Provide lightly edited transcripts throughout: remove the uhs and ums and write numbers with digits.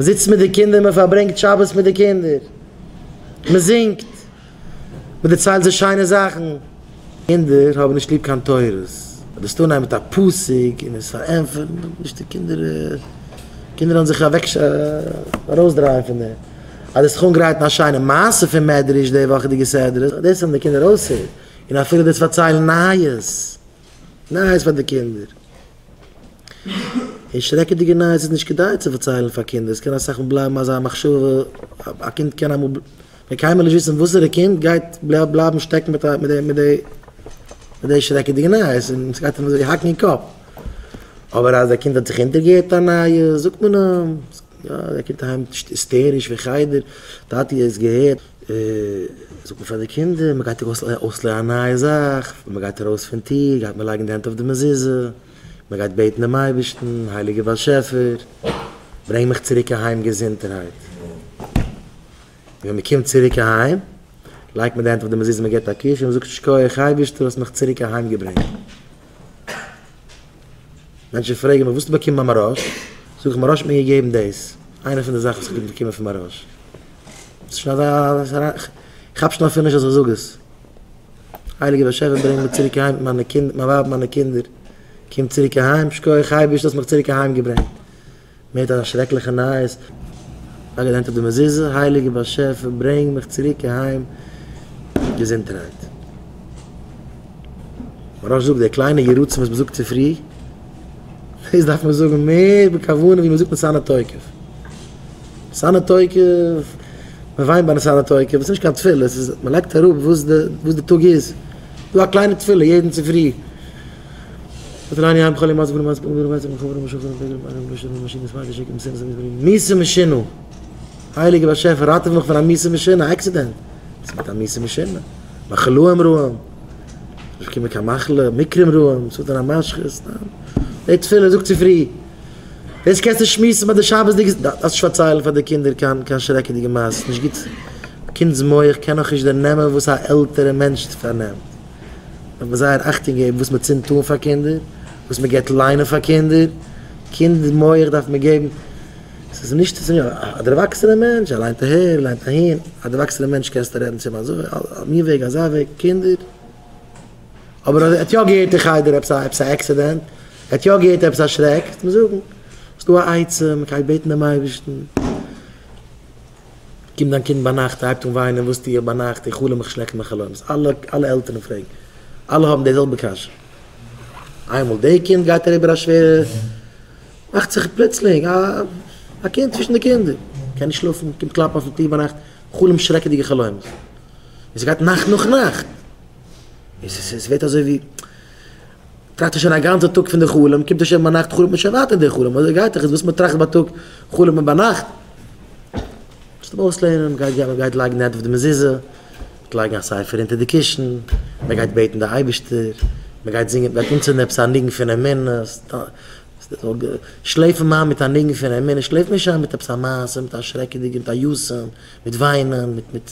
מען זיצט מיט די קינדער, מען פארברענגט שבת מיט די קינדער, מען זינגט, מען דערציילט זיי שיינע זאכן. קינדער האבן נישט ליב קיין תורות, דאס אנהייבן מיט א פסוק און עס פארענטפערן, נישט די קינדער, קינדער וועלן זיך אוועק ארויסדרייען פון דעם. אז דו האסט זיך אנגרייטן א שיינע מעשה פון מדרש די וואכעדיגע סדרה, דאס וועלן די קינדער אויסהערן, און אפילו דאס פארציילן נייעס, נייעס פאר די קינדער. און שרעקעדיגע נייעס איז נישט כדאי צו פארציילן פאר קינדער, עס קען אסאך מאל בלייבן אזא מחשבה, א קינד קען אמאל, מען קיינמאל נישט וויסן וואסערע קינד גייט בלייבן שטעקן מיט די מיט די מיט די שרעקעדיגע נייעס, און עס גייט אים אזוי האקן אין קאפ. אבער אז א קינד האט זיך אונטערגעהערט א נייעס, זאגט מען אים, יא, ער קומט אהיים היסטעריש פון חדר, טאטי האסט געהערט? זאגט מען פאר די קינדער, מען גייט אויסלערנען א נייע זאך, ווען מען גייט ארויס פון טיר גייט מען לייגן די הענט אויף די מזוזה, מען גייט בעטן דעם אייבערשטן, הייליגער באשעפער, ברענג מיך צוריק אהיים געזונטערהייט. און ווען מען קומט צוריק אהיים, לייגט מען די הענט אויף די מזוזה, מען געבט א קוש און מען זאגט שכוח אייבערשטער האסט מיך צוריק אהיים געברענגט. מענטשן פרעגן מיך וואס האסטו באקומען ביי מוהרא"ש? זאג איך מוהרא"ש האט מיר געגעבן דאס, איינע פון די זאכן וואס איך האב באקומען פון מוהרא"ש. ס'איז שוין אזא, איך כאפ שוין אפילו נישט אז איך זאג עס. הייליגער באשעפער ברענג מיר צוריק אהיים מיט מיינע קינדער, מיין ווייב מיינע קינדער. קום צוריק אהיים, שכוח אייבערשטער האסט מיך צוריק אהיים געברענגט. מען הערט אזא שרעקליכע נייעס, לייג די הענט אויף די מזוזה, הייליגער באשעפער ברענג מיך צוריק אהיים געזונטערהייט. מוהרא"ש זאגט די קליינע יהי רצון וואס מען זאגט צופרי, דאס דארף מען זאגן מער בכוונה ווי מען זאגט ונתנה תוקף. ונתנה תוקף, מען וויינט ביי ונתנה תוקף, עס איז נישט קיין תפילה, עס איז מען לייגט אראפ וואס די וואס די טאג איז, דא א קליינע תפילה יעדן צופרי. מיתה משונה, הייליגער באשעפער ראטעווע מיך פון א מיתה משונה, א עקסידענט, וואס מיינט א מיתה משונה? מחלאים רעים, נישט באקומען קיין מחלה, מקרים רעים, שטן המשחית, סתם, די תפילה זאג צופרי, דאס קענסטו שמועסן ביי די שבת'דיגע, דארפסט נישט פארציילן פאר די קינדער קיין קיין שרעקעדיגע מעשות, נישט גוט, קינד'ס מח קען נאכנישט דערנעמען וואס א עלטערע מענטש פארנעמט. דארף מען זייער אכטונג געבן וואס מען צינדט אן פאר קינדער, וואס מען געבט ליינען פאר קינדער, קינד מח דארף מען געבן, ס'איז נישט א דערוואקסענער מענטש, ער ליינט אהער, ער ליינט אהין, א דערוואקסענער מענטש קענסטו רעדן צו אים אזוי, א מין וועג, אזא וועג, קינדער, אבער ער האט יא געהערט אין חדר עפעס א עפעס א עקסידענט, ער האט יא געהערט עפעס א שרעק, זאלסט אים זאגן, ס'איז דא א עצה, מען גייט בעטן דעם אייבערשטן. קומט דיין קינד ביינאכט הייבט אן וויינען, וואס טו איך ביינאכט, איך חלום איך שלעכטע חלומות, אלע אלע עלטערן פרעגן, אלע האבן די זעלבע קשיא, איינמאל די קינד גייט אריבער א שווערע, מאכט זיך פלוצלינג א א קינד צווישן די קינדער, קען נישט שלאפן, קומט קלאפן אויפן טיר ביינאכט, חלום שרעקעדיגע חלומות, און ס'גייט נאכט נאך נאכט, און ס'ווערט אזוי ווי. טראכט ער שוין א גאנצע טאג פון די חלום, קומט ער שוין ביינאכט חלומ'ט מען שוין ווייטער די חלום, אזוי גייט דאך עס, וואס מען טראכט בייטאג חלומ'ט מען ביינאכט. מוזט אים אויסלערנען, מען גייט מען גייט לייגן די הענט אויף די מזוזה, מען גייט לייגן א ספר אונטער די קישן, מען גייט בעטן די אייבערשטער, מען גייט זינגען, מען גייט אנצינדן עפעס א ניגון פון אמונה, שלעפן איין מיט א ניגון פון אמונה, שלעפן נישט איין מיט עפעס א מעשה, מיט א שרעקעדיגע, מיט א יתום, מיט וויינען, מיט מיט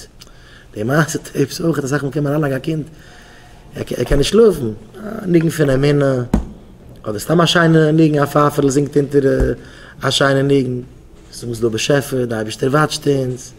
די מעשה tapes אויך, אסאך מאל קען מען אריינלייגן א קינד. ער קען נישט שלאפן, א ניגון פון אמונה, אדער סתם א שיינע ניגון, א פייפערל זינגט אונטער א שיינע ניגון, זאגן ס'איז דא באשעפער, די אייבערשטער וואטשט אונז.